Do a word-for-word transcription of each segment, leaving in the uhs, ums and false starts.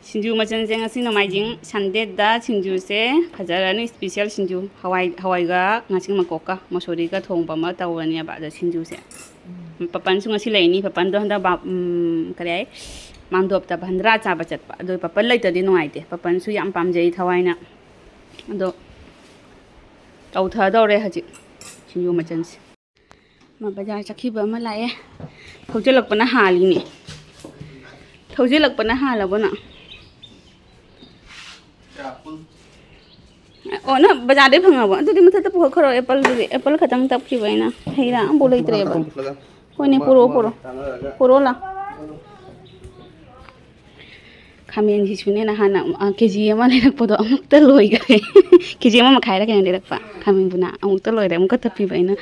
ꯁꯤꯡꯖꯨ ꯃꯆꯜꯁꯦ ꯉꯁꯤ ꯅꯣꯡꯃꯥꯏꯖꯤꯡ Sundayꯗ ꯁꯤꯡꯖꯨꯁꯦ ꯐꯖꯔꯅꯤ꯫ Special ꯁꯤꯡꯖꯨ, ꯍꯋꯥꯏ, ꯍꯋꯥꯏꯒ ꯉꯥꯆꯤꯛ ꯃꯀꯣꯛꯀ ꯃꯁꯣꯔꯤꯒ ꯊꯣꯡꯕ ꯑꯃ ꯇꯧꯔꯅꯦꯕ꯫ ꯑꯗꯣ ꯁꯤꯡꯖꯨꯁꯦ ꯄꯥꯄꯟꯁꯨ ꯉꯁꯤ ꯂꯩꯅꯤ꯫ ꯄꯥꯄꯟꯗꯣ ꯍꯟꯗꯛ ꯕꯥ-, ꯎꯝ, ꯀꯔꯤ ꯍꯥꯏ, ꯃꯥꯡꯗꯣꯞꯇ ꯚꯟꯗ꯭ꯔꯥ ꯆꯥꯕ ꯆꯠꯄ꯫ ꯑꯗꯣ ꯄꯥꯄꯟ ꯂꯩꯇ꯭ꯔꯗꯤ ꯅꯨꯡꯉꯥꯏꯇꯦ꯫ ꯄꯥꯄꯟꯁꯨ ꯌꯥꯝ ꯄꯥꯝꯖꯩ ꯊꯋꯥꯏꯅ꯫ ꯑꯗꯣ ꯇꯧꯊꯗꯧꯔꯦ ꯍꯧꯖꯤꯛ ꯁꯤꯡꯖꯨ ꯃꯆꯜꯁꯦ꯫ ꯃꯥ ꯕꯖꯥꯔ ꯆꯠꯈꯤꯕ ꯑꯃ ꯂꯥꯛꯑꯦ꯫ ꯊꯧꯖꯤꯜꯂꯛꯄꯅ ꯍꯥꯜꯂꯤꯅꯦ꯫ ꯊꯧꯖꯤꯜꯂꯛꯄꯅ ꯍꯥꯜꯂꯕꯣ ꯅꯪ? ꯑꯣ, ꯅꯪ ꯕꯖꯥꯔꯗꯩ ꯐꯪꯉꯕꯣ? ꯑꯗꯨꯗꯤ ꯃꯊꯛꯇ ꯄꯨꯈꯠꯈ꯭ꯔꯣ ꯑꯦꯄꯜꯗꯨꯗꯤ꯫ ꯑꯦꯄꯜ ꯈꯛꯇꯪ ꯇꯞꯈꯤꯕ ꯑꯩꯅ꯫ ꯍꯩ ꯔꯥ ꯑꯝꯐꯥꯎ ꯂꯩꯇ꯭ꯔꯦꯕ꯫ ꯍꯣꯏꯅꯦ, ꯄꯨꯔꯛꯑꯣ, ꯄꯨꯔꯛꯑꯣ꯫ ꯄꯨꯔꯛꯑꯣ ꯂꯥꯎ꯫ ꯈꯥꯃꯦꯟꯁꯤꯁꯨꯅꯦ, ꯅꯍꯥꯟ, ꯑ, ꯀꯦ ꯖꯤ ꯑꯃ ꯂꯩꯔꯛꯄꯗꯣ ꯑꯃꯨꯛꯇ ꯂꯣꯏꯈ꯭ꯔꯦ꯫ ꯀꯦ ꯖꯤ ꯑꯃ ꯃꯈꯥꯏꯔ ꯀꯩꯅꯣ ꯂꯩꯔꯛꯄ ꯈꯥꯃꯦꯟ ꯕꯨꯅꯥ꯫ ꯑꯃꯨꯛꯇ ꯂꯣꯏꯔꯦ, ꯑꯃꯨꯛꯀ ꯇꯞꯄꯤꯕ ꯑꯩꯅ꯫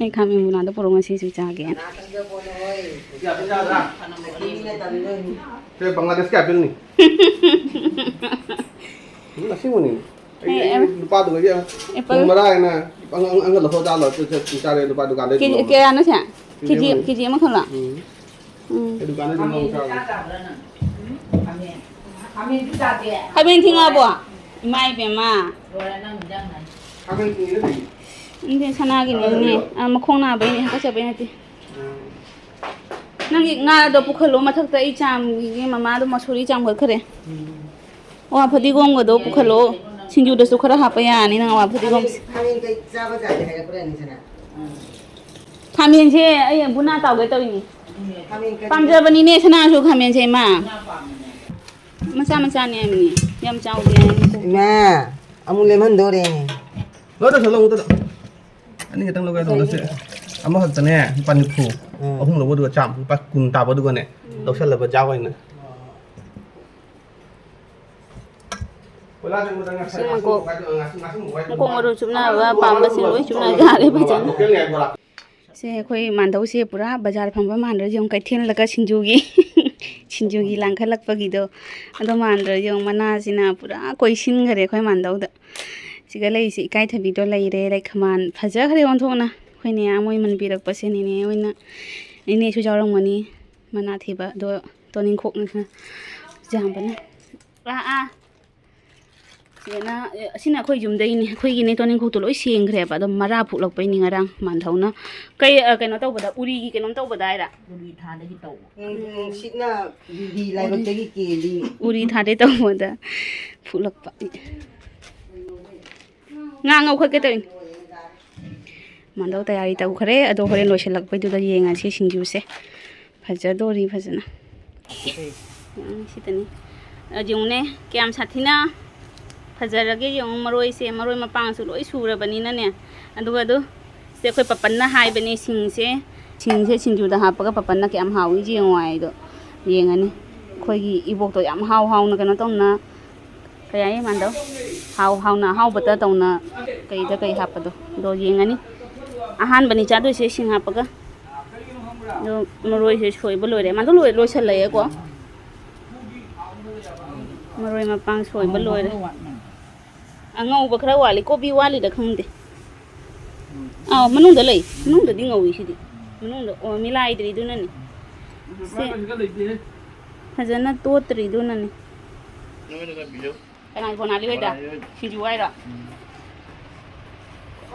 ꯑꯩ ꯈꯥꯃꯦꯟ ꯕꯨꯅꯥꯗꯣ ꯄꯨꯔꯛꯑꯣ, ꯉꯁꯤꯁꯨ ꯆꯥꯒꯦꯅ꯫ ꯁꯦ, ꯕꯪꯒ꯭ꯂꯥꯗꯦꯁꯀꯤ ꯑꯦꯄꯜꯅꯤ꯫ ꯎꯝ, ꯑꯁꯦꯡꯕꯅꯤ꯫ ꯑꯩ, ꯑꯦ, ꯑꯩ ꯑꯦ, ꯂꯨꯄꯥꯗꯨꯒ ꯌꯦꯡꯉꯣ꯫ ꯑꯦꯄꯜ꯫ ꯄꯨꯡ ꯃꯔꯥ ꯍꯥꯏꯅ ꯑꯪ-, ꯑꯪ-, ꯑꯪꯒ ꯂꯧꯊꯣꯛ ꯆꯥꯂꯣ꯫ ꯆꯦ-, ꯆꯦ-, ꯆꯥꯔꯦ ꯂꯨꯄꯥ ꯗꯨꯀꯥꯟꯗꯩ ꯀꯦ ꯖꯤ ꯂꯧꯕ꯫ ꯀꯌꯥꯅꯣ ꯁꯦ? ꯀꯦ ꯖꯤ ꯀꯦ ꯖꯤ ꯑꯃ꯫ ꯀꯦ ꯖꯤ ꯑꯃꯈꯛꯂꯣ? ꯎꯝ꯫ ꯎꯝ꯫ ꯑꯩ ꯗꯨꯀꯥꯟꯗꯩ ꯑꯗꯨꯝ ꯂꯧꯕ ꯆꯥꯕꯅꯤ꯫ ꯈꯥꯃꯦꯟ ꯊꯤꯡꯉꯛꯑꯕꯣ? ꯏꯃꯥ ꯏꯕꯦꯝꯃ꯫ ꯈꯥꯃꯦꯟ ꯊꯤꯡꯉꯤꯔ ꯀꯩꯅꯣ? ꯅꯠꯇꯦ, ꯁꯅꯥꯒꯤꯅꯤꯅꯦ꯫ ꯍꯥꯀꯠꯆꯕꯤꯔꯣ? ꯑꯥ, ꯃꯈꯣꯡ ꯅꯥꯕꯩꯅꯦ, ꯍꯥꯀꯠꯆꯕꯩ ꯅꯠꯇꯦ꯫ ꯎꯝ꯫ ꯅꯪꯒꯤ ꯉꯥꯗꯣ ꯄꯨꯈꯠꯂꯣ ꯃꯊꯛꯇ, ꯑꯩ ꯆꯥꯝꯒꯤꯒꯦ꯫ ꯃꯃꯥꯗꯣ ꯃꯁꯣꯔꯤ ꯆꯥꯝꯈꯠꯈ꯭ꯔꯦ꯫ ꯎꯝ꯫ ꯑꯋꯥ ꯐꯗꯤꯒꯣꯝꯒꯗꯣ ꯄꯨꯈꯠꯂꯣ꯫ ꯁꯤꯡꯖꯨꯗꯁꯨ ꯈꯔ ꯍꯥꯞꯄ ꯌꯥꯔꯅꯤ ꯅꯪ ꯑꯋꯥ ꯐꯗꯤꯒꯣꯝꯁꯦ꯫ ꯈꯥꯃꯦꯟ ꯀꯩ ꯆꯥꯕ ꯖꯥꯠꯅꯤ ꯍꯥꯏꯔꯛꯄ꯭ꯔꯥ ꯌꯦꯡꯉꯨꯁꯤꯅ? ꯈꯥꯃꯦꯟꯁꯦ ꯑꯩ ꯕꯨꯅꯥ ꯇꯥꯎꯒꯦ ꯇꯧꯔꯤꯅꯤ꯫ ꯈꯥꯃꯦꯟ ꯀꯔꯤ? ꯄꯥꯝꯖꯕꯅꯤꯅꯦ ꯁꯅꯥꯁꯨ ꯈꯥꯃꯦꯟꯁꯦ, ꯏꯃꯥ꯫ ꯃꯆꯥ ꯃꯆꯥꯅꯦ ꯍꯥꯏꯕꯅꯤ, ꯌꯥꯝ ꯆꯥꯎꯗꯦ ꯍꯥꯏꯕꯅꯤ꯫ ꯏꯃꯥ, ꯑꯃꯨꯛ ꯂꯦꯝꯍꯟꯗꯣꯔꯦꯅꯦ꯫ ꯂꯧꯗ ꯊꯣꯛꯂꯛꯑꯣ, ꯂꯧꯗ꯫ ꯑꯅꯤ ꯈꯛꯇꯪ ꯂꯧꯒꯦ ꯇꯧꯕ ꯅꯠꯇꯦ꯫ ꯑꯃꯈꯛꯇꯅꯦ ꯂꯨꯄꯥ ꯅꯤꯐꯨ꯫ ꯎꯝ꯫ ꯑꯍꯨꯝ ꯂꯧꯕꯗꯨꯒ ꯆꯥꯝꯃ, ꯂꯨꯄꯥ ꯀꯨꯟ ꯇꯥꯕꯗꯨꯒꯅꯦ ꯂꯧꯁꯜꯂꯕ ꯖꯥꯔ ꯑꯣꯏꯅ꯫ ꯁꯤ ꯃꯀꯣꯛ, ꯃꯀꯣꯛ ꯃꯔꯨ ꯆꯨꯞꯅꯕ ꯄꯥꯝꯕꯁꯤꯡ ꯂꯣꯏ ꯆꯨꯞꯅ ꯌꯥꯔꯦ ꯐꯖꯅ꯫ ꯁꯦ, ꯑꯩꯈꯣꯏ ꯃꯥꯟꯗꯧꯁꯦ ꯄꯨꯔꯥ ꯕꯖꯥꯔ ꯐꯝꯕ ꯃꯥꯟꯗ꯭ꯔꯣ? ꯌꯦꯡꯉꯨ, ꯀꯩꯊꯦꯜꯗꯒ ꯁꯤꯡꯖꯨꯒꯤ, ꯁꯤꯡꯖꯨꯒꯤ ꯂꯥꯡꯈꯠꯂꯛꯄꯒꯤꯗꯣ, ꯑꯗꯣ ꯃꯥꯟꯗ꯭ꯔꯣ? ꯌꯦꯡꯉꯨ, ꯃꯅꯥꯁꯤꯅ ꯄꯨꯔꯥ ꯀꯣꯏꯁꯤꯟꯈꯔꯦ ꯑꯩꯈꯣꯏ ꯃꯥꯟꯗꯧꯗ꯫ ꯁꯤꯒ ꯂꯩꯔꯤꯁꯦ ꯏꯀꯥꯏꯊꯕꯤꯗꯣ ꯂꯩꯔꯦ, ꯂꯩꯈꯃꯥꯟ ꯐꯖꯈ꯭ꯔꯦ ꯑꯣꯟꯊꯣꯛꯅ꯫ ꯑꯩꯈꯣꯏ ꯅꯦ ꯃꯣꯏ ꯃꯟ ꯄꯤꯔꯛꯄꯁꯦ, ꯅꯦꯅꯦ ꯍꯣꯏꯅ, ꯅꯦꯅꯦꯁꯨ ꯌꯥꯎꯔꯝꯒꯅꯤ꯫ ꯃꯅꯥ ꯊꯤꯕ ꯑꯗꯣ ꯇꯣꯅꯤꯡꯈꯣꯛꯅ ꯈꯔ ꯌꯥꯝꯕꯅ꯫ ꯑꯥ, ꯑꯥ꯫ ꯁꯤꯗꯅ, ꯑꯦ, ꯑꯁꯤꯅ ꯑꯩꯈꯣꯏ ꯌꯨꯝꯗꯩꯅꯤ꯫ ꯑꯩꯈꯣꯏꯒꯤꯅꯦ ꯇꯣꯅꯤꯡꯈꯣꯛꯇꯣ ꯂꯣꯏ ꯁꯦꯡꯈ꯭ꯔꯦꯕ꯫ ꯑꯗꯣ ꯃꯔꯥ ꯐꯨꯛꯂꯛꯄꯩꯅꯤ ꯉꯔꯥꯡ ꯃꯥꯟꯙꯧꯅ꯫ ꯀꯩ, ꯑ, ꯀꯩꯅꯣ ꯇꯧꯕꯗ, ꯎꯔꯤꯒꯤ ꯀꯩꯅꯣꯝ ꯇꯧꯕꯗ ꯍꯥꯏꯔ? ꯎꯔꯤ ꯊꯥꯗꯒꯤ ꯇꯧꯕ꯫ ꯎꯝ, ꯅꯨꯡꯁꯤꯠꯅ ꯂꯤꯂꯤ ꯂꯥꯏꯕꯛꯇꯒꯤ ꯀꯦꯜꯂꯤ꯫ ꯎꯔꯤ ꯊꯥꯗꯩ ꯇꯧꯕꯗ ꯐꯨꯛꯂꯛꯄ꯫ ꯉꯥ ꯉꯧꯈꯠꯀꯦ ꯇꯧꯔꯤꯅꯤ꯫ ꯃꯥꯟꯗꯧ ꯇꯌꯥꯔꯤ ꯇꯧꯈ꯭ꯔꯦ, ꯑꯗꯣ ꯍꯣꯔꯦꯟ ꯂꯣꯏꯁꯤꯜꯂꯛꯄꯩꯗꯨꯗ ꯌꯦꯡꯉꯁꯤ ꯁꯤꯡꯖꯨꯁꯦ꯫ ꯐꯖꯗꯣꯔꯤ ꯐꯖꯅ꯫ ꯎꯝ, ꯁꯤꯗꯅꯤ꯫ ꯑ, ꯌꯦꯡꯉꯨꯅꯦ, ꯀꯌꯥꯝ ꯁꯥꯊꯤꯅ ꯐꯖꯔꯒꯦ ꯌꯦꯡꯉꯨ꯫ ꯃꯔꯣꯏꯁꯦ, ꯃꯔꯣꯏ ꯃꯄꯥꯡꯁꯨ ꯂꯣꯏ ꯁꯨꯔꯕꯅꯤꯅꯅꯦ꯫ ꯑꯗꯨꯒ ꯑꯗꯨ ꯁꯦ, ꯑꯩꯈꯣꯏ ꯄꯄꯟꯅ ꯍꯥꯏꯕꯅꯦ, ꯁꯤꯡꯁꯦ, ꯁꯤꯡꯁꯦ ꯁꯤꯡꯖꯨꯗ ꯍꯥꯞꯄꯒ ꯄꯄꯟꯅ ꯀꯌꯥꯝ ꯍꯥꯎꯏ ꯌꯦꯡꯉꯣ ꯍꯥꯏꯗꯣ ꯌꯦꯡꯉꯅꯤ꯫ ꯑꯩꯈꯣꯏꯒꯤ ꯏꯕꯣꯛꯇꯣ ꯌꯥꯝ ꯍꯥꯎ ꯍꯥꯎꯅ ꯀꯩꯅꯣ ꯇꯧꯅ ꯀꯩ ꯍꯥꯏ ꯃꯥꯟꯗꯧ? ꯍꯥꯎ ꯍꯥꯎꯅ ꯑꯍꯥꯎꯕꯇ ꯇꯧꯅ ꯀꯩꯗ ꯀꯩ ꯍꯥꯞꯄꯗꯣ ꯑꯗꯣ ꯌꯦꯡꯉꯅꯤ꯫ ꯑꯍꯥꯟꯕꯅꯤ ꯆꯥꯗꯣꯏꯁꯦ ꯁꯤꯡ ꯍꯥꯞꯄꯒ꯫ ꯑꯗꯣ ꯃꯔꯣꯏꯁꯦ ꯁꯣꯏꯕ ꯂꯣꯏꯔꯦ꯫ ꯃꯥꯟꯗꯧ ꯂꯣꯏ-, ꯂꯣꯏꯁꯜꯂꯛꯑꯦꯀꯣ꯫ ꯃꯔꯣꯏ ꯃꯄꯥꯡ ꯁꯣꯏꯕ ꯂꯣꯏꯔꯦ꯫ ꯑꯉꯧꯕ ꯈꯔ ꯋꯥꯠꯂꯤ꯫ ꯀꯣꯕꯤ ꯋꯥꯠꯂꯤꯗ ꯈꯪꯗꯦ꯫ ꯑꯥꯎ, ꯃꯅꯨꯡꯗ ꯂꯩ꯫ ꯃꯅꯨꯡꯗꯗꯤ ꯉꯧꯏ ꯁꯤꯗꯤ꯫ ꯃꯅꯨꯡꯗ, ꯑꯣ, ꯃꯤꯂꯥꯏꯗ꯭ꯔꯤꯗꯨꯅꯅꯤ꯫ ꯁꯦ꯫ ꯐꯖꯅ ꯇꯣꯠꯇ꯭ꯔꯤꯗꯨꯅꯅꯤ꯫ ꯀꯅꯥ, ꯕꯣꯅꯥꯂꯤ ꯍꯣꯏꯗ? ꯕꯣꯅꯥꯂꯤ ꯍꯣꯏꯗ꯫ ꯁꯤꯡꯖꯨ ꯍꯥꯏꯔꯣ? ꯎꯝ꯫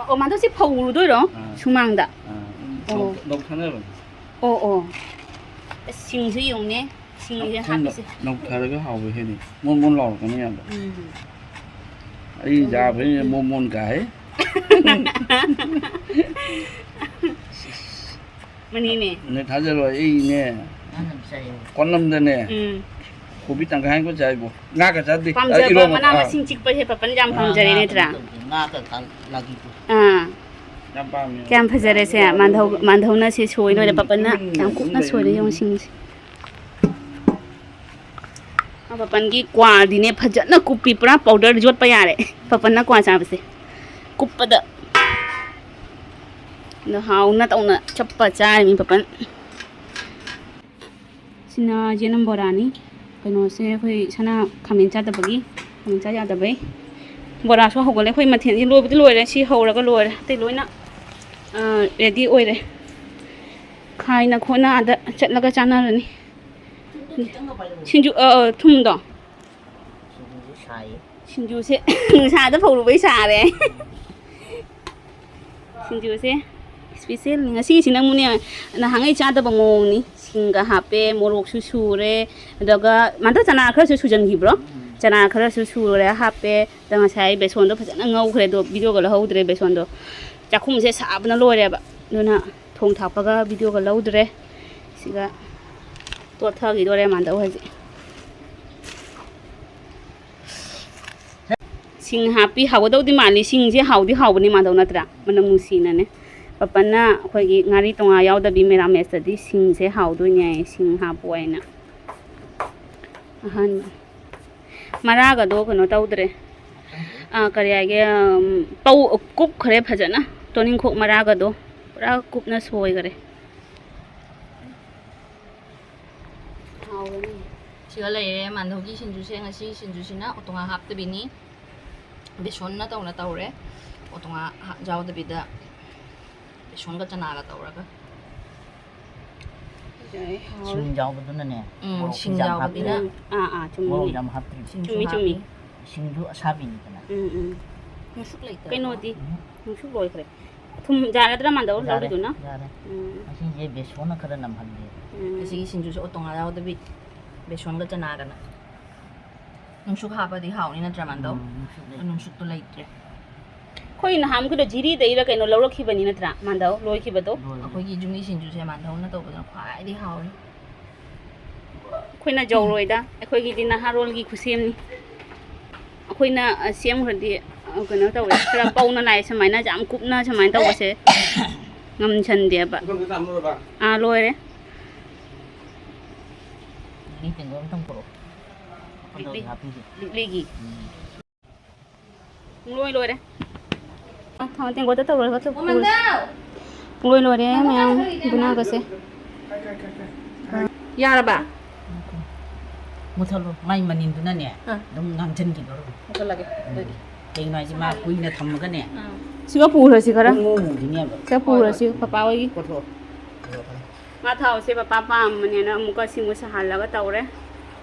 ꯑꯣ, ꯃꯥꯗꯣ ꯁꯤ ꯐꯧꯔꯨꯗꯣꯏꯔꯣ? ꯑꯥ꯫ ꯁꯨꯃꯥꯡꯗ? ꯑꯥ, ꯎꯝ꯫ ꯑꯣ꯫ ꯂꯧ-, ꯂꯧꯊꯅꯕꯅꯤ꯫ ꯑꯣ, ꯑꯣ꯫ ꯑꯁ, ꯁꯤꯡꯁꯨ ꯌꯦꯡꯉꯨꯅꯦ꯫ ꯁꯤꯡꯁꯦ ꯁꯨꯝ ꯍꯥꯞꯄꯤꯁꯦ꯫ ꯂꯧꯊꯔꯒ ꯍꯥꯎꯕ ꯍꯦꯜꯂꯤ꯫ ꯃꯣꯟ ꯃꯣꯟ ꯂꯥꯎꯔꯛꯀꯅꯤ ꯌꯥꯝꯅ꯫ ꯎꯝ꯫ ꯑꯩ ꯆꯨꯝꯃꯦ꯫ ꯌꯥꯕꯩꯅꯦ ꯃꯣꯟ ꯃꯣꯟ ꯀꯥꯏ꯫ ꯃꯅꯤꯅꯦ꯫ ꯅꯣꯏ ꯊꯥꯖꯔꯣꯏ, ꯑꯩꯅꯦ, ꯉꯥ ꯌꯥꯝ ꯆꯥꯏꯌꯦ꯫ ꯀꯣꯟꯅꯝꯗꯅꯦ, ꯎꯝ꯫ ꯀꯣꯕꯤ ꯇꯪꯈꯥꯏ ꯑꯃ ꯆꯥꯏꯕꯣ꯫ ꯉꯥꯒ ꯆꯥꯗꯦ꯫ ꯑ, ꯄꯥꯝꯖꯕ, ꯏꯔꯣꯝꯕ, ꯃꯅꯥ ꯑꯥ꯫ ꯃꯁꯤꯡ ꯆꯤꯛꯄꯁꯦ ꯄꯥꯄꯟ ꯌꯥꯝ ꯉꯥ, ꯄꯥꯝꯖꯔꯦ, ꯉꯥ ꯅꯠꯇ꯭ꯔꯥ? ꯀꯩꯅꯣ ꯇꯧꯗꯦ꯫ ꯉꯥ ꯀ-, ꯀ-, ꯂꯥꯒꯤꯗꯣ꯫ ꯑꯥ꯫ ꯌꯥꯝ ꯄꯥꯝꯃꯦ꯫ ꯀꯌꯥꯝ ꯐꯖꯔꯦꯁꯦ꯫ ꯃꯥꯟꯙꯧ-, ꯃꯥꯟꯙꯧꯅ ꯁꯤ ꯁꯣꯏ ꯂꯣꯏꯔꯦ꯫ ꯄꯥꯄꯟꯅ ꯎꯝ, ꯌꯥꯝ ꯀꯨꯞꯅ ꯎꯝ, ꯁꯣꯏꯔꯦ, ꯎꯝ꯫ ꯌꯦꯡꯉꯨ ꯁꯤꯡꯁꯦ꯫ ꯃꯥ ꯄꯥꯄꯟꯒꯤ ꯀ꯭ꯋꯥꯗꯤꯅꯦ ꯐꯖꯅ ꯀꯨꯞꯄꯤ, ꯄꯨꯔꯥ ꯄꯥꯎꯗꯔ ꯌꯣꯠꯄ ꯌꯥꯔꯦ ꯄꯥꯄꯟꯅ ꯀ꯭ꯋꯥ ꯆꯥꯕꯁꯦ꯫ ꯀꯨꯞꯄꯗ꯫ ꯑꯗꯣ ꯍꯥꯎꯅ ꯇꯧꯅ ꯆꯞꯄ ꯆꯥꯔꯤꯃꯤ ꯄꯥꯄꯟ꯫ ꯁꯤꯅ ꯌꯦꯅꯝ ꯕꯣꯔꯥꯅꯤ꯫ ꯀꯩꯅꯣꯁꯦ ꯑꯩꯈꯣꯏ ꯁꯅꯥ ꯈꯥꯃꯦꯟ ꯆꯥꯗꯕꯒꯤ, ꯈꯥꯃꯦꯟ ꯆꯥ ꯌꯥꯗꯕꯩ꯫ ꯕꯣꯔꯥꯁꯨ ꯍꯧꯒꯠꯂꯦ꯫ ꯑꯩꯈꯣꯏ ꯃꯊꯦꯜꯁꯤ ꯂꯣꯏꯕꯗꯤ ꯂꯣꯏꯔꯦ꯫ ꯁꯤ ꯍꯧꯔꯒ ꯂꯣꯏꯔꯦ꯫ ꯑꯇꯩ ꯂꯣꯏꯅ, ꯑ, ꯔꯦꯗꯤ ꯑꯣꯏꯔꯦ꯫ ꯈꯥꯏꯅ ꯈꯣꯠꯅ ꯑꯥꯗ ꯆꯠꯂꯒ ꯆꯥꯅꯔꯅꯤ꯫ ꯁꯤꯡꯖꯨ, ꯑ, ꯑ, ꯊꯨꯝꯗꯣ꯫ ꯁꯥꯏꯌꯦ꯫ ꯁꯤꯡꯖꯨꯁꯦ ꯅꯨꯡꯁꯥꯗ ꯐꯧꯔꯨꯕꯩ ꯁꯥꯔꯦ꯫ ꯁꯤꯡꯖꯨꯁꯦ special ꯅꯤ꯫ ꯉꯁꯤꯒꯤꯁꯤꯅ ꯑꯃꯨꯛꯅꯦ, ꯅꯍꯥꯟꯉꯩ ꯆꯥꯗꯕ ꯃꯑꯣꯡꯅꯤ꯫ ꯁꯤꯡꯒ ꯍꯥꯞꯄꯦ, ꯃꯣꯔꯣꯛꯁꯨ ꯁꯨꯔꯦ, ꯑꯗꯨꯒ ꯃꯟꯗꯧ ꯆꯅꯥ ꯈꯔꯁꯨ ꯁꯨꯖꯟꯈꯤꯕ꯭ꯔꯣ? ꯎꯝ꯫ ꯆꯅꯥ ꯈꯔꯁꯨ ꯁꯨꯔꯦ, ꯍꯥꯞꯄꯦ꯫ ꯑꯗ ꯉꯁꯥꯏ ꯕꯦꯁꯣꯟꯗꯣ ꯐꯖꯅ ꯉꯧꯈ꯭ꯔꯦ, ꯑꯗꯣ videoꯒ ꯂꯧꯍꯧꯗ꯭ꯔꯦ꯫ ꯕꯦꯁꯣꯟꯗꯣ ꯆꯥꯛꯈꯨꯝꯁꯦ ꯁꯥꯕꯅ ꯂꯣꯏꯔꯦꯕ, ꯑꯗꯨꯅ ꯊꯣꯡ ꯊꯥꯛꯄꯒ videoꯒ ꯂꯧꯗ꯭ꯔꯦ꯫ ꯁꯤꯒ ꯇꯣꯠꯊꯈꯤꯗꯣꯔꯦ ꯃꯥꯟꯗꯧ ꯍꯧꯖꯤꯛ꯫ ꯁꯤꯡ ꯍꯥꯞꯄꯤ꯫ ꯍꯥꯎꯒꯗꯧꯗꯤ ꯃꯥꯜꯂꯤ꯫ ꯁꯤꯡꯁꯦ ꯍꯥꯎꯗꯤ ꯍꯥꯎꯕꯅꯤ ꯃꯥꯟꯗꯧ, ꯅꯠꯇ꯭ꯔꯥ? ꯃꯅꯝ ꯅꯨꯡꯁꯤꯅꯅꯦ꯫ ꯄꯄꯟꯅ ꯑꯩꯈꯣꯏꯒꯤ ꯉꯥꯔꯤ ꯇꯣꯉꯥ ꯌꯥꯎꯗꯕꯤ ꯃꯦꯔꯥꯃꯦꯁꯇꯗꯤ ꯁꯤꯡꯁꯦ ꯍꯥꯎꯗꯣꯏꯅꯦ ꯍꯥꯏꯌꯦ, ꯁꯤꯡ ꯍꯥꯞꯄꯣ ꯍꯥꯏꯅ꯫ ꯑꯍꯥꯟꯕ ꯃꯔꯥꯒꯗꯣ ꯀꯩꯅꯣ ꯇꯧꯗ꯭ꯔꯦ꯫ ꯑꯥ, ꯀꯔꯤ ꯍꯥꯏꯒꯦ, ꯎꯝ, ꯄꯧ-, ꯀꯨꯞꯈ꯭ꯔꯦ ꯐꯖꯅ꯫ ꯇꯣꯅꯤꯡꯈꯣꯛ ꯃꯔꯥꯒꯗꯣ ꯄꯨꯔꯥ ꯀꯨꯞꯅ ꯁꯣꯏꯈꯔꯦ꯫ ꯍꯥꯎꯔꯅꯤ꯫ ꯁꯤꯒ ꯂꯩꯔꯦ ꯃꯥꯟꯗꯧꯒꯤ ꯁꯤꯡꯖꯨꯁꯦ꯫ ꯉꯁꯤ ꯁꯤꯡꯖꯨꯁꯤꯅ ꯑꯣꯇꯣꯉꯥ ꯍꯥꯞꯇꯕꯤꯅꯤ, ꯕꯦꯁꯣꯟꯅ ꯇꯧꯅ ꯇꯧꯔꯦ꯫ ꯑꯣꯇꯣꯉꯥ ꯍꯥꯞ-, ꯌꯥꯎꯗꯕꯤꯗ ꯕꯦꯁꯣꯟꯒ ꯆꯅꯥꯒ ꯇꯧꯔꯒ꯫ ꯌꯥꯏ, ꯍꯥꯎꯔꯦ꯫ ꯁꯤꯡ ꯌꯥꯎꯕꯗꯨꯅꯅꯦ, ꯎꯝ, ꯃꯣꯔꯣꯛꯁꯨ ꯁꯤꯡ ꯌꯥꯝ ꯌꯥꯎꯕꯗꯨꯅ꯫ ꯍꯥꯞꯇ꯭ꯔꯤ꯫ ꯎꯝ, ꯑꯥ, ꯑꯥ, ꯆꯨꯝꯃꯤꯅꯦ꯫ ꯃꯣꯔꯣꯛ ꯌꯥꯝ ꯍꯥꯞꯇ꯭ꯔꯤ꯫ ꯁꯤꯡꯁꯨ ꯆꯨꯝꯃꯤ, ꯆꯨꯝꯃꯤ꯫ ꯍꯥꯞꯄꯤ꯫ ꯁꯤꯡꯗꯨ ꯑꯁꯥꯕꯤꯅꯤꯗꯅ꯫ ꯎꯝ, ꯎꯝ꯫ ꯅꯨꯡꯁꯨꯛ ꯂꯩꯇ꯭ꯔꯦꯀꯣ꯫ ꯀꯩꯅꯣꯗꯤ? ꯎꯝ꯫ ꯅꯨꯡꯁꯨꯛ ꯂꯣꯏꯈ꯭ꯔꯦ꯫ ꯊꯨꯝ ꯌꯥꯔꯗ꯭ꯔꯥ ꯃꯥꯟꯗꯧ ꯌꯥꯔꯦ, ꯂꯧꯔꯤꯗꯨꯅ? ꯌꯥꯔꯦ꯫ ꯎꯝ꯫ ꯉꯁꯤꯁꯦ ꯕꯦꯁꯣꯟꯅ ꯈꯔ ꯅꯝꯍꯜꯂꯦ꯫ ꯎꯝ꯫ ꯉꯁꯤꯒꯤ ꯁꯤꯡꯖꯨꯁꯦ ꯑꯣꯇꯣꯉꯥ ꯌꯥꯎꯗꯕꯤ, ꯕꯦꯁꯣꯟꯒ ꯆꯅꯥꯒꯅ꯫ ꯅꯨꯡꯁꯨꯛ ꯍꯥꯞꯄꯗꯤ ꯍꯥꯎꯅꯤ ꯅꯠꯇ꯭ꯔꯥ, ꯃꯥꯟꯗꯧ? ꯎꯝ, ꯅꯨꯡꯁꯨꯛ ꯂꯩ꯫ ꯅꯨꯡꯁꯨꯛꯇꯣ ꯂꯩꯇ꯭ꯔꯦ꯫ ꯑꯩꯈꯣꯏ ꯅꯍꯥꯟꯃꯨꯛꯀꯤꯗꯣ ꯖꯤꯔꯤꯗꯩꯔ ꯀꯩꯅꯣ ꯂꯧꯔꯛꯈꯤꯕꯅꯤ ꯅꯠꯇ꯭ꯔꯥ, ꯃꯥꯟꯗꯧ? ꯂꯣꯏꯈꯤꯕꯗꯣ? ꯂꯣꯏꯔꯦ꯫ ꯑꯩꯈꯣꯏꯒꯤ ꯌꯨꯝꯒꯤ ꯁꯤꯡꯖꯨꯁꯦ ꯃꯥꯟꯗꯧꯅ ꯇꯧꯕꯗꯨꯅ ꯈ꯭ꯋꯥꯏꯗꯒꯤ ꯍꯥꯎꯔꯦ꯫ ꯑꯩꯈꯣꯏꯅ ꯖꯧꯔꯣꯏꯗ, ꯑꯩꯈꯣꯏꯒꯤꯗꯤ ꯅꯍꯥꯔꯣꯜꯒꯤ ꯈꯨꯠꯁꯦꯝꯅꯤ꯫ ꯑꯩꯈꯣꯏꯅ, ꯑ, ꯁꯦꯝꯈ꯭ꯔꯗꯤ, ꯑ, ꯀꯩꯅꯣ ꯇꯧꯋꯦ, ꯈꯔ ꯄꯧꯅ ꯂꯥꯛꯑꯦ, ꯁꯨꯃꯥꯏꯅ ꯌꯥꯝ ꯀꯨꯞꯅ ꯁꯨꯃꯥꯏꯅ ꯇꯧꯕꯁꯦ ꯉꯝꯁꯟꯗꯦꯕ꯫ ꯑꯥ, ꯂꯣꯏꯔꯦ꯫ ꯂꯤꯛꯂꯤ ꯇꯦꯡꯀꯣꯠ ꯑꯝꯇꯪ ꯄꯨꯔꯛꯑꯣ꯫ ꯂꯤꯛꯂꯤ꯫ ꯍꯥꯞꯄꯤꯒꯦ꯫ ꯂꯤꯛꯂꯤꯒꯤ꯫ ꯎꯝ꯫ ꯄꯨꯡꯂꯣꯏ ꯂꯣꯏꯔꯦ꯫ ꯑ, ꯊꯥꯎ ꯇꯦꯡꯀꯣꯠꯇ ꯇꯧꯔꯒ ꯇꯧ-, ꯃꯃꯟꯗ! ꯄꯨꯡꯂꯣꯏ ꯂꯣꯏꯔꯦ ꯃꯃꯟꯗ ꯃꯌꯥꯝ ꯀꯔꯤꯅꯣ? ꯕꯨꯅꯥꯒꯁꯦ꯫ ꯌꯥꯔꯕ? ꯃꯨꯊꯠꯂꯣ꯫ ꯃꯥꯏ ꯃꯅꯤꯟꯗꯨꯅꯅꯦ, ꯑꯥ꯫ ꯑꯗꯨꯝ ꯉꯥꯡꯁꯤꯟꯈꯤꯗꯧꯔꯕꯅꯤ꯫ ꯃꯨꯊꯠꯂꯒꯦ, ꯎꯝ꯫ ꯑꯗꯨꯗꯤ꯫ ꯀꯩꯒꯤꯅꯣ ꯍꯥꯏꯁꯦ, ꯃꯥ ꯀꯨꯏꯅ ꯊꯝꯃꯒꯅꯦ꯫ ꯑꯥ꯫ ꯁꯤꯒ ꯄꯨꯈ꯭ꯔꯁꯤ ꯈꯔ꯫ ꯄꯨꯡꯃꯨ ꯃꯨꯈꯤꯅꯦꯕ꯫ ꯁꯤꯒ ꯄꯨꯈ꯭ꯔꯁꯤ, ꯍꯣꯏ, ꯍꯣꯏ꯫ ꯄꯄꯥ ꯍꯣꯏꯒꯤ꯫ ꯀꯣꯠꯊꯣꯛꯑꯣ꯫ ꯉꯥ ꯊꯥꯎꯁꯦ ꯄꯄꯥ ꯄꯥꯝꯕꯅꯦꯅ ꯑꯃꯨꯛꯀ ꯁꯤꯃꯨꯛ ꯁꯥꯍꯜꯂꯒ ꯇꯧꯔꯦ꯫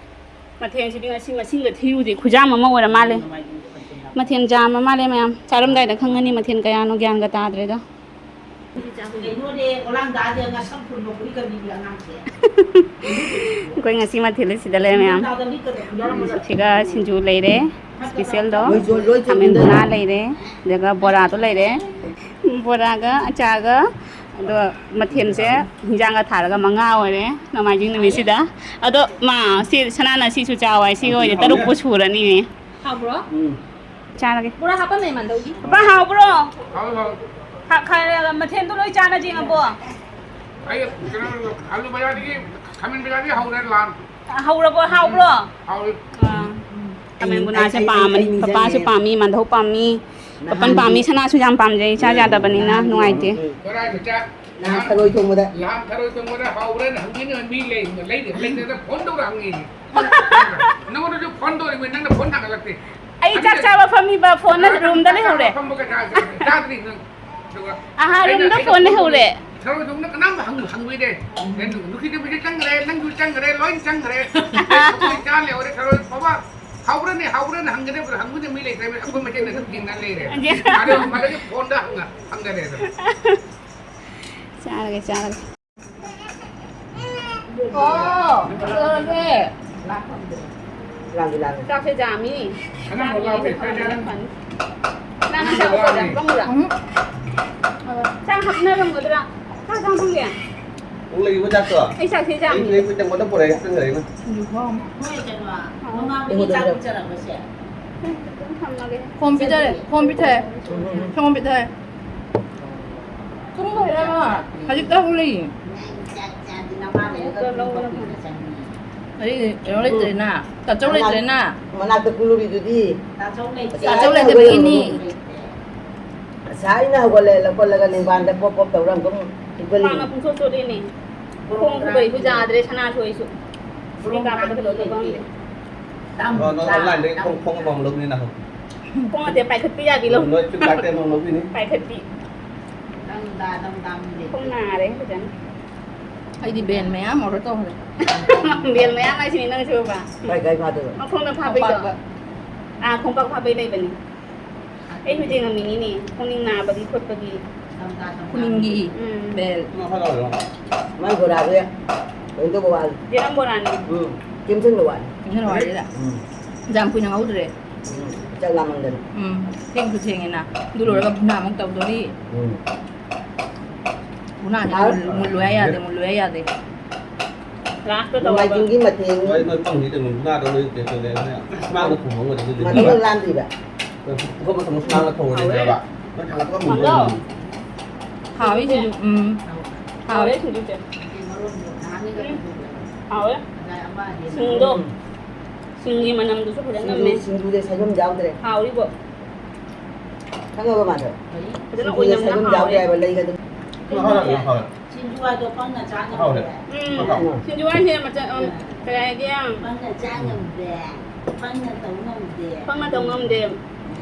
ꯃꯊꯦꯜꯁꯤꯗꯤ ꯉꯁꯤ ꯃꯁꯤꯡꯒ ꯊꯤꯔꯨꯗꯦ, ꯈꯨꯌꯥꯝ ꯑꯃ ꯑꯣꯏꯔ ꯃꯥꯜꯂꯦ꯫ ꯃꯊꯦꯜ ꯌꯥꯝꯕ ꯃꯥꯜꯂꯦ ꯃꯌꯥꯝ꯫ ꯆꯥꯔꯝꯗꯥꯏꯗ ꯈꯪꯉꯅꯤ ꯃꯊꯦꯜ ꯀꯌꯥꯅꯣ, ꯒ꯭ꯌꯥꯟꯒ ꯇꯥꯗ꯭ꯔꯦꯗ꯫ ꯀꯩꯅꯣꯅꯦ, ꯑꯣꯂꯥꯡꯗꯥꯁꯦ ꯉꯁꯝ ꯄꯨꯟꯕ ꯐꯨꯔꯤꯠꯀ ꯂꯤꯕꯤ ꯑꯉꯥꯡꯁꯦ꯫ ꯑꯩꯈꯣꯏ ꯉꯁꯤ ꯃꯊꯦꯜ ꯑꯁꯤꯗ ꯂꯩꯔꯦ ꯃꯌꯥꯝ꯫ ꯁꯤꯒ ꯁꯤꯡꯖꯨ ꯂꯩꯔꯦ, ꯏꯁꯄꯤꯁꯦꯜꯗꯣ꯫ ꯈꯥꯃꯦꯟ ꯕꯨꯅꯥ ꯂꯩꯔꯦ, ꯑꯗꯨꯒ ꯕꯣꯔꯥꯗꯣ ꯂꯩꯔꯦ꯫ ꯕꯣꯔꯥꯒ ꯑꯆꯥꯔꯒ, ꯑꯗꯣ ꯃꯊꯦꯜꯁꯦ ꯍꯤꯟꯖꯥꯡꯒ ꯊꯥꯔꯒ ꯃꯉꯥ ꯑꯣꯏꯔꯦ ꯅꯣꯡꯃꯥꯏꯖꯤꯡ ꯅꯨꯃꯤꯠꯁꯤꯗ꯫ ꯑꯗꯣ ꯃꯥ, ꯁꯤ ꯁꯅꯥꯅ ꯁꯤꯁꯨ ꯆꯥꯎ ꯍꯥꯏ, ꯁꯤꯒ ꯑꯣꯏꯅ ꯇꯔꯨꯛꯄꯨ ꯁꯨꯔꯅꯤꯅꯦ꯫ ꯍꯥꯎꯕ꯭ꯔꯣ? ꯎꯝ꯫ ꯆꯥꯔꯒꯦ꯫ ꯕꯣꯔꯥ ꯍꯥꯞꯄꯝꯃꯦ ꯏꯃꯥꯟꯗꯧꯒꯤ꯫ ꯕꯣꯔꯥ ꯍꯥꯎꯕ꯭ꯔꯣ? ꯍꯥꯎ, ꯍꯥꯎ꯫ ꯈꯥ-, ꯈꯥ-, ꯃꯊꯦꯜꯗꯣ ꯂꯣꯏ ꯆꯥꯅꯁꯦ ꯉꯕꯣ꯫ ꯑꯩ ꯀꯩꯅꯣ, ꯑꯂꯨ ꯕꯖꯥꯔꯗꯒꯤ, ꯈꯥꯃꯦꯟ ꯕꯖꯥꯔꯗꯒꯤ ꯍꯧꯔꯦ, ꯂꯥꯟ꯫ ꯍꯧꯔꯕꯣ? ꯍꯥꯎꯕ꯭ꯔꯣ? ꯍꯥꯎꯔꯦ꯫ ꯑꯥ꯫ ꯈꯥꯃꯦꯟ ꯕꯨꯅꯥꯁꯦ ꯑꯩ, ꯑꯩ, ꯄꯥꯝꯕꯅꯤ꯫ ꯑꯩ ꯄꯄꯥꯁꯨ ꯅꯤꯡꯁꯤꯡꯉꯦ꯫ ꯄꯥꯝꯃꯤ, ꯃꯥꯙꯧ ꯄꯥꯝꯃꯤ꯫ ꯄꯄꯟ ꯅꯍꯥꯟꯒꯤ ꯄꯥꯝꯃꯤ꯫ ꯁꯅꯥꯁꯨ ꯌꯥꯝ ꯄꯥꯝꯖꯩ꯫ ꯏꯆꯥ ꯌꯥꯗꯕꯅꯤꯅ ꯅꯨꯡꯉꯥꯏꯇꯦ꯫ ꯀꯔꯥꯏ ꯃꯆꯥ? ꯂꯥꯡ ꯊꯔꯣꯏ ꯊꯣꯡꯕꯗ꯫ ꯂꯥꯡ ꯊꯔꯣꯏ ꯊꯣꯡꯕꯗ ꯍꯥꯎꯕ꯭ꯔꯥꯅ ꯍꯪꯕꯤꯅ ꯃꯤ ꯂꯩ, ꯂꯩ, ꯂꯩꯇꯗ ꯐꯣꯟ ꯇꯧꯔ ꯍꯪꯉꯤꯅꯦ꯫ ꯅꯉꯣꯟꯗꯁꯨ ꯐꯣꯟ ꯇꯧꯔꯤꯕ, ꯅꯪꯅ ꯐꯣꯟ ꯊꯥꯡꯒꯠꯂꯛꯇꯦ꯫ ꯑꯩ ꯆꯥꯛ ꯆꯥꯕ ꯐꯝꯃꯤꯕ, ꯐꯣꯟꯅ ꯑꯗꯨꯅ ꯔꯨꯝꯗ ꯆꯥꯛ ꯆꯥꯕ ꯂꯩꯍꯧꯔꯦ꯫ ꯐꯝꯕꯒ ꯆꯥꯗ꯭ꯔꯦ, ꯆꯥꯗ꯭ꯔꯤ ꯅꯪ꯫ ꯑꯗꯨꯒ ꯑꯍꯥ, ꯑꯩꯅ, ꯔꯨꯝꯗ ꯑꯩꯅ ꯐꯣꯟ ꯐꯣꯟ ꯂꯩꯍꯧꯔꯦ꯫ ꯇꯧꯕꯗꯤ ꯊꯔꯣꯏ ꯊꯣꯡꯕꯗ ꯀꯅꯥꯝ ꯍꯪ-, ꯍꯪꯕꯤꯗꯦ꯫ ꯅꯨꯡꯁꯤꯠ ꯅꯨꯃꯤꯠꯁꯨ ꯆꯪꯈ꯭ꯔꯦ, ꯅꯪꯁꯨ ꯆꯪꯈ꯭ꯔꯦ, ꯂꯣꯏ ꯆꯪꯈ꯭ꯔꯦ꯫ ꯑꯩꯈꯣꯏ ꯆꯥ ꯂꯩꯍꯧꯔꯦ, ꯊꯔꯣꯏ ꯕꯕꯥ꯫ ꯍꯥꯎꯕ꯭ꯔꯅꯦ, ꯍꯥꯎꯕ꯭ꯔꯅꯦ ꯍꯪꯒꯗꯕꯗꯣ ꯍꯪꯕꯗ ꯃꯤ ꯂꯩꯇ꯭ꯔꯕꯅꯤꯅ ꯑꯩꯈꯣꯏ ꯃꯁꯦꯟ ꯑꯗꯨꯝ ꯌꯦꯡꯅ ꯂꯩꯔꯦ꯫ ꯑꯗꯨ ꯃꯗꯨꯒꯤ ꯐꯣꯟꯗ ꯍꯪꯉ-, ꯍꯪꯒꯅꯦ ꯑꯗꯨꯝ꯫ ꯆꯥꯔꯒꯦ, ꯆꯥꯔꯒꯦ꯫ ꯑꯣ, ꯀꯩꯗꯧꯔꯒꯦ? ꯂꯥꯡꯗꯤ ꯂꯥꯡꯉꯦ꯫ ꯆꯥꯛꯁꯦ ꯖꯥꯝꯃꯤ꯫ ꯀꯅꯥꯅꯣ ꯂꯥꯎꯔꯤꯁꯦ? ꯅꯪ ꯆꯥꯛ ꯍꯥꯞꯅꯔꯝꯒꯗ꯭ꯔꯥ? ꯆꯥꯛ ꯆꯥ ꯐꯪꯒꯦ? ꯄꯨꯡ ꯂꯩꯔꯤꯕ ꯆꯥꯛꯇꯣ? ꯑꯩ ꯆꯥꯛꯁꯦ ꯆꯥꯝꯃꯤ꯫ ꯑꯩ ꯆꯪꯕꯗ ꯄꯨꯔꯛꯑꯦ, ꯆꯪꯈ꯭ꯔꯦ ꯏꯃꯥ꯫ ꯃꯣꯏ ꯀꯩꯅꯣ, ꯃꯃꯥꯡꯗꯒꯤ ꯆꯥꯛ ꯄꯤꯖꯔꯝꯕꯁꯦ꯫ ꯑꯗꯨꯝ ꯊꯝꯃꯒꯦ꯫ ꯐꯣꯟ ꯄꯤꯊꯔꯦ, ꯐꯣꯟ ꯄꯤꯊꯔꯦ꯫ ꯐꯣꯟ ꯄꯤꯊꯔꯦ꯫ ꯇꯨꯝꯈ꯭ꯔꯦ ꯃꯥ꯫ ꯍꯧꯖꯤꯛꯇ ꯍꯧꯒꯠꯂꯛꯏ꯫ ꯑꯩ ꯀꯩꯅꯣ ꯂꯩꯇ꯭ꯔꯦꯅ, ꯇꯥꯆꯧ ꯂꯩꯇ꯭ꯔꯦꯅ꯫ ꯃꯅꯥꯛꯇ ꯀꯨꯜꯂꯨꯔꯤꯗꯨꯗꯤ꯫ ꯇꯥꯆꯧ ꯂꯩꯇꯕꯒꯤꯅꯤ꯫ ꯉꯁꯥꯏꯅ ꯍꯧꯒꯠꯂꯦ, ꯂꯧꯈꯠꯂꯒ ꯅꯤꯡꯕꯥꯟꯗ ꯄꯣꯞ ꯄꯣꯞ ꯇꯧꯔ ꯑꯗꯨꯝ ꯍꯤꯞꯄ ꯂꯩ꯫ ꯈ꯭ꯋꯥꯡꯅ ꯄꯨꯡꯆꯣꯠ ꯆꯣꯠꯂꯤꯅꯦ꯫ ꯈꯣꯡ ꯈꯨꯕꯩꯁꯨ ꯌꯥꯗ꯭ꯔꯦ ꯁꯅꯥꯊꯣꯏꯁꯨ꯫ ꯁꯤꯗꯤ ꯀꯥꯞꯄꯗ ꯀꯩꯗꯧꯗꯣꯏꯕ ꯈꯪꯗꯦ꯫ ꯅꯣ, ꯅꯣ, online ꯗꯒꯤ ꯈꯣꯡ, ꯈꯣꯡ ꯑꯃꯃꯝ ꯂꯧꯕꯅꯤꯅ ꯍꯧ꯫ ꯈꯣꯡ ꯑꯗꯤ ꯄꯥꯏꯈꯠꯄꯤ ꯌꯥꯕꯤ ꯂꯧ꯫ ꯅꯣꯏ Flipkart ꯇꯩ ꯑꯃꯃꯝ ꯂꯧꯕꯤꯅꯤ꯫ ꯄꯥꯏꯈꯠꯄꯤ꯫ ꯈꯣꯡ ꯅꯥꯔꯦ ꯐꯖꯅ꯫ ꯑꯩꯗꯤ ꯕꯦꯟ ꯃꯌꯥꯝ ꯑꯣꯔꯗꯔ ꯇꯧꯈ꯭ꯔꯦ꯫ ꯕꯦꯟ ꯃꯌꯥꯝ ꯍꯥꯏꯁꯤꯅꯤ ꯅꯪꯁꯨꯕ꯫ ꯀꯥꯏ ꯀꯥꯏ ꯐꯥꯗꯣꯏꯕ? ꯃꯈꯣꯡꯗ ꯐꯥꯕꯩꯗꯣ꯫ ꯈꯣꯡꯄꯥꯛꯇ꯫ ꯑꯥ, ꯈꯣꯡꯄꯥꯛ ꯐꯥꯕꯩ ꯂꯩꯕꯅꯤ꯫ ꯑꯩ ꯍꯧꯖꯤꯛ ꯉꯝꯃꯤꯅꯤꯅꯦ꯫ ꯈꯣꯡꯅꯤꯡ ꯅꯥꯕꯒꯤ ꯈꯣꯠꯄꯒꯤ꯫ ꯈꯨꯅꯤꯡꯒꯤ ꯎꯝ꯫ ꯕꯦꯜ꯫ ꯃꯥꯏ ꯕꯣꯔꯥꯁꯦ ꯀꯩꯅꯣ ꯇꯧꯕ ꯋꯥꯠꯂꯤ꯫ ꯌꯦꯔꯨꯝ ꯕꯣꯔꯥꯅꯤ꯫ ꯎꯝ꯫ ꯀꯦꯝꯁꯤꯟꯕ ꯋꯥꯠꯂꯤ꯫ ꯀꯦꯝꯁꯤꯟꯕ ꯋꯥꯠꯂꯤꯗ꯫ ꯎꯝ꯫ ꯌꯥꯝ ꯀꯨꯏꯅ ꯉꯧꯗ꯭ꯔꯦ꯫ ꯎꯝ꯫ ꯆꯥꯛ ꯂꯥꯝꯃꯟꯗꯅ꯫ ꯎꯝ꯫ ꯊꯦꯡꯁꯨ ꯊꯦꯡꯉꯦꯅ꯫ ꯑꯗꯨ ꯂꯣꯏꯔꯒ ꯕꯨꯅꯥ ꯑꯃꯨꯛ ꯇꯧꯗꯣꯔꯤ꯫ ꯎꯝ꯫ ꯕꯨꯅꯥꯁꯦ ꯍꯥꯎ꯫ ꯃꯨꯜ-, ꯃꯨꯜꯂꯨ ꯌꯥ ꯌꯥꯗꯦ, ꯃꯨꯜꯂꯨ ꯌꯥ ꯌꯥꯗꯦ꯫ ꯂꯥꯁꯇ ꯇꯧꯔꯕ꯫ ꯅꯣꯡꯃꯥꯏꯖꯤꯡꯒꯤ ꯃꯊꯦꯜ꯫ ꯍꯣꯏ, ꯅꯣꯏ ꯄꯪꯉꯤ ꯀꯩꯅꯣ, ꯕꯨꯅꯥꯗꯣ ꯅꯣꯏ ꯀꯩꯅꯣ ꯂꯩꯔꯝꯃꯦ꯫ ꯁꯨꯃꯥꯡꯗ ꯊꯣꯡꯕ ꯑꯣꯏꯔꯗꯤ ꯑꯗꯨꯗꯤ ꯃꯊꯦꯜ ꯂꯥꯝꯗ꯭ꯔꯤꯕ꯫ ꯑꯩꯈꯣꯏ ꯃꯇꯝꯗ ꯁꯨꯃꯥꯡꯗ ꯊꯣꯡꯉꯗꯤ ꯍꯥꯏꯕ꯫ ꯅꯣꯏ ꯊꯥꯡꯒꯠꯄꯒ ꯃꯨꯟꯕ ꯍꯜꯂꯣ꯫ ꯑꯣꯏꯔꯝꯅꯤ꯫ ꯍꯥꯎꯋꯤ ꯁꯤꯡꯖꯨ꯫ ꯎꯝ꯫ ꯍꯥꯎꯋꯦ ꯍꯥꯎꯋꯦ꯫ ꯁꯤꯡꯖꯨꯁꯦ꯫ ꯎꯝ꯫ ꯍꯥꯎꯋꯦ꯫ ꯁꯤꯡꯗꯣ꯫ ꯁꯤꯡꯒꯤ ꯃꯅꯝꯗꯨꯁꯨ ꯐꯖꯅ ꯁꯤꯡꯖꯨ, ꯅꯝꯃꯦ꯫ ꯁꯤꯡꯖꯨꯗ ꯁꯣꯏꯕꯨꯝ ꯌꯥꯎꯗ꯭ꯔꯦ꯫ ꯍꯥꯎꯔꯤꯕꯣ꯫ ꯈꯪꯉꯕ ꯃꯥꯗꯣ? ꯐꯖꯅ ꯁꯤꯡꯖꯨꯗ ꯑꯣꯏꯅꯝꯅ ꯁꯣꯏꯕꯨꯝ ꯍꯥꯎꯔꯦ꯫ ꯌꯥꯎꯗ꯭ꯔꯦ ꯍꯥꯏꯕ, ꯂꯩꯒꯗꯣ꯫ ꯍꯥꯎꯔꯦ, ꯍꯥꯎꯔꯦ꯫ ꯁꯤꯡꯖꯨꯒꯗꯣ ꯄꯪꯅ ꯆꯥ ꯉꯝꯗꯦ꯫ ꯍꯥꯎꯔꯦ꯫ ꯎꯝ꯫ ꯍꯥꯎꯔꯦ꯫ ꯁꯤꯡꯖꯨ ꯍꯥꯏꯁꯦ ꯃꯆꯜ, ꯎꯝ, ꯀꯩ ꯍꯥꯏꯒꯦ? ꯄꯪꯅ ꯆꯥ ꯉꯝꯗꯦ꯫ ꯄꯪꯅ ꯇꯧ ꯉꯝꯗꯦ꯫ ꯄꯪꯅ ꯇꯧ ꯉꯝꯗꯦ꯫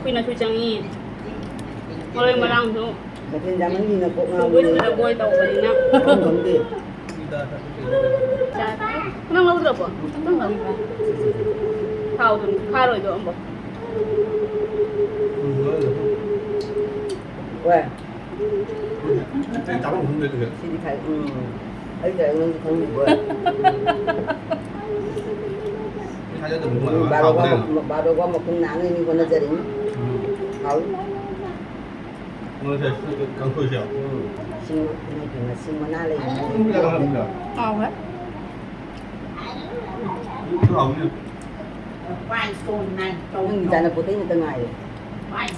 ꯀꯨꯏꯅꯁꯨ ꯆꯪꯉꯤ꯫ ꯃꯔꯣꯏ ꯃꯔꯥꯡꯁꯨ ꯃꯊꯦꯜ ꯌꯥꯝꯃꯟꯗꯅ ꯀꯣꯛ ꯁꯨꯡꯁꯣꯏ ꯉꯥꯎꯕꯅꯦ꯫ ꯁꯣꯏꯗꯕꯣꯏ ꯇꯧꯕꯅꯤꯅ꯫ ꯆꯥꯐꯝ ꯈꯪꯗꯦ꯫ ꯅꯪ ꯂꯧꯗ꯭ꯔꯕꯣ? ꯈꯤꯇꯪ ꯂꯧ꯫ ꯊꯥꯎꯗꯨ ꯈꯥꯔꯣꯏꯗꯣ ꯑꯃꯨꯛ꯫ ꯍꯣꯏ꯫ ꯑꯩ ꯆꯥꯐꯝ ꯈꯪꯗꯦ ꯑꯗꯨꯗꯤ꯫ ꯁꯤꯗꯤ ꯈꯥꯏ-, ꯎꯝ꯫ ꯑꯩ ꯈꯥꯏ ꯅꯪꯗꯤ ꯈꯪꯗ꯭ꯔꯤꯕꯣꯏ꯫ ꯑꯩ ꯊꯥꯖꯗꯕ ꯎꯝ, ꯃꯑꯣꯡꯗ ꯕꯥꯔꯣꯒ ꯍꯥꯎꯗꯣꯏꯅꯦ꯫ ꯃ-, ꯕꯥꯔꯣꯒ ꯃꯈꯣꯡ ꯅꯥ ꯑꯅꯤ ꯍꯣꯠꯅꯖꯔꯤꯅꯤ꯫ ꯎꯝ꯫ ꯍꯥꯎꯏ꯫ ꯃꯣꯏꯁꯦ ꯀꯥꯡꯁꯣꯏꯁꯦ꯫ ꯎꯝ꯫ ꯁꯤꯡ, ꯏꯃꯥꯏ ꯄꯦꯝꯃ, ꯁꯤꯡ ꯃꯅꯥ ꯂꯩꯕꯅꯤ꯫ ꯎꯝ, ꯎꯝ, ꯎꯝ꯫ ꯍꯥꯎꯋꯦ꯫ ꯎꯝ, ꯍꯥꯎꯅꯤ꯫ ꯅꯪꯒꯤ ꯆꯥꯅ ꯄꯣꯠꯇꯩ ꯉꯥꯛꯇ ꯉꯥꯏꯔꯦ꯫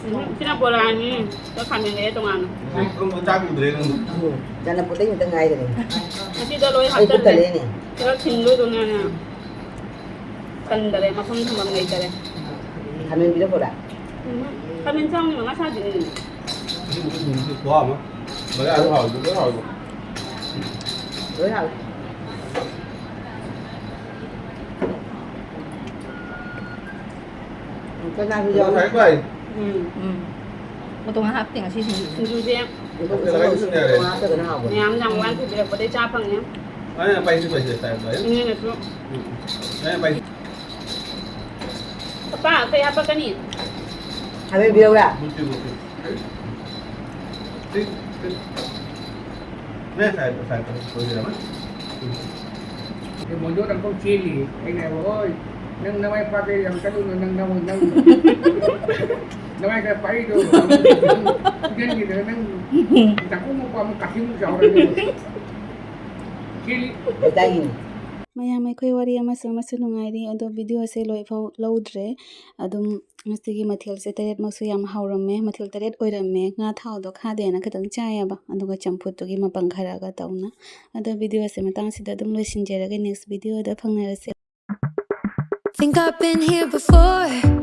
ꯎꯝ, ꯁꯤꯅ ꯕꯣꯔꯥꯅꯤ꯫ ꯁꯤꯗ ꯈꯥꯃꯦꯟ ꯂꯩꯔꯦ ꯇꯣꯉꯥꯟꯅ꯫ ꯎꯝ, ꯆꯥꯛ ꯎꯗ꯭ꯔꯦ ꯅꯪ꯫ ꯎꯝ, ꯆꯥꯅ ꯄꯣꯠꯇꯩ ꯉꯥꯛꯇ ꯉꯥꯏꯔꯦ꯫ ꯑꯁꯤꯗ ꯂꯣꯏ ꯑꯩ ꯄꯨꯛ ꯍꯥꯞꯆꯜꯂꯦ꯫ ꯊꯜꯂꯦꯅꯦ꯫ ꯈꯔ ꯊꯤꯟꯗꯣꯏꯗꯨꯅꯅꯦ꯫ ꯆꯟꯗꯔꯦ, ꯃꯐꯝ ꯊꯝꯐꯝ ꯂꯩꯇꯔꯦ꯫ ꯈꯥꯃꯦꯟ ꯄꯤꯔꯛꯄ꯭ꯔꯥ? ꯎꯝ꯫ ꯈꯥꯃꯦꯟ ꯆꯥꯎꯅꯤ ꯃꯉꯥ ꯁꯥꯗꯣꯏꯅꯦ꯫ ꯑꯁꯤꯒꯨꯝꯕ ꯁꯤꯡꯖꯨꯁꯦ ꯈꯨꯍꯥꯎ ꯑꯃ꯫ ꯕꯖꯥꯔꯗ ꯍꯥꯎꯔꯤꯕ ꯂꯣꯏ ꯍꯥꯎꯔꯤꯕ꯫ ꯂꯣꯏ ꯍꯥꯎꯏ꯫ ꯀꯅꯥꯁꯨ ꯌꯥꯎꯏ꯫ ꯉꯁꯥꯏ ꯚꯥꯏ꯫ ꯎꯝ꯫ ꯎꯝ꯫ ꯃꯇꯣꯡ ꯍꯥꯞꯇꯦ ꯉꯁꯤ ꯁꯤꯡꯖꯨꯁꯦ꯫ ꯁꯤꯡꯖꯨꯁꯦ ꯍꯥꯞꯇ꯭ꯔꯒꯅ ꯍꯥꯎꯕꯅꯦ꯫ ꯃꯌꯥꯝ ꯌꯥꯝ ꯋꯥꯅ ꯊꯤꯕꯤꯔꯛꯄꯗꯩ ꯆꯥ ꯐꯪꯉꯦ꯫ ꯑꯩꯅ ꯄꯥꯏꯁꯤ, ꯄꯥꯏꯁꯤ, ꯄꯥꯏꯁꯤ, ꯄꯥꯏꯁꯤ꯫ ꯎꯝ, ꯅꯠꯇ꯭ꯔꯣ? ꯎꯝ꯫ ꯑꯩꯅ ꯄꯥꯏꯁꯤ꯫ ꯑꯄꯥ, ꯀꯩ ꯍꯥꯞꯄꯛꯀꯅꯤ? ꯍꯥꯃꯦꯡ ꯄꯤꯔꯛꯎꯔꯥ? ꯕꯨꯠꯇꯤ, ꯕꯨꯠꯇꯤ꯫ ꯁꯤ, ꯁꯤ꯫ ꯅꯪ ꯁꯥꯏꯗ, ꯁꯥꯏꯗ, ꯁꯣꯏꯗꯅ꯫ ꯎꯝ꯫ ꯑꯗꯩ ꯃꯣꯟꯗꯣꯟ ꯑꯃꯨꯛ ꯆꯦꯜꯂꯤ꯫ ꯑꯩꯅ ꯍꯥꯏꯕ, "ꯑꯣꯏ, ꯅꯪ ꯅꯃꯥꯏ ꯄꯥꯛꯀꯦ ꯌꯥꯝ ꯆꯠꯂꯨꯅꯨ, ꯅꯪ, ꯅꯪ, ꯅꯪ ꯅꯃꯥꯏ ꯈꯔ ꯄꯥꯛꯏꯗꯣ꯫ ꯅꯪ ꯐꯨꯖꯟꯈꯤꯗꯅ ꯅꯪ ꯗꯥꯀꯨ ꯃꯄꯥ ꯑꯃ ꯀꯥꯊꯤꯃꯨꯛ ꯆꯥꯎꯔꯅꯤ꯫ ꯆꯦꯜꯂꯤ"꯫ ꯂꯩꯀꯥꯏꯒꯤꯅꯤ꯫ ꯃꯌꯥꯝ ꯑꯩꯈꯣꯏ ꯋꯥꯔꯤ ꯑꯃꯁꯨ ꯑꯃꯁꯨ ꯅꯨꯡꯉꯥꯏꯔꯤ, ꯑꯗꯣ ꯚꯤꯗꯤꯑꯣꯁꯦ ꯂꯣꯏꯐꯥꯎ ꯂꯧꯗ꯭ꯔꯦ꯫ ꯑꯗꯨꯝ ꯉꯁꯤꯒꯤ ꯃꯊꯦꯜꯁꯦ ꯇꯔꯦꯠꯃꯛꯁꯨ ꯌꯥꯝ ꯍꯥꯎꯔꯝꯃꯦ꯫ ꯃꯊꯦꯜ ꯇꯔꯦꯠ ꯑꯣꯏꯔꯝꯃꯦ꯫ ꯉꯥ ꯊꯥꯎꯗꯣ ꯈꯥꯗꯦꯅ ꯈꯤꯇꯪ ꯆꯥꯏꯌꯦꯕ, ꯑꯗꯨꯒ ꯆꯝꯐꯨꯠꯇꯨꯒꯤ ꯃꯄꯪ ꯈꯔꯒ ꯇꯧꯅ꯫ ꯑꯗꯣ ꯚꯤꯗꯤꯑꯣꯁꯦ ꯃꯇꯥꯡꯁꯤꯗ ꯑꯗꯨꯝ ꯂꯣꯏꯁꯤꯟꯖꯔꯒꯦ꯫ Next ꯚꯤꯗꯤꯑꯣꯗ ꯐꯪꯅꯔꯁꯦ꯫ Think I've been here before.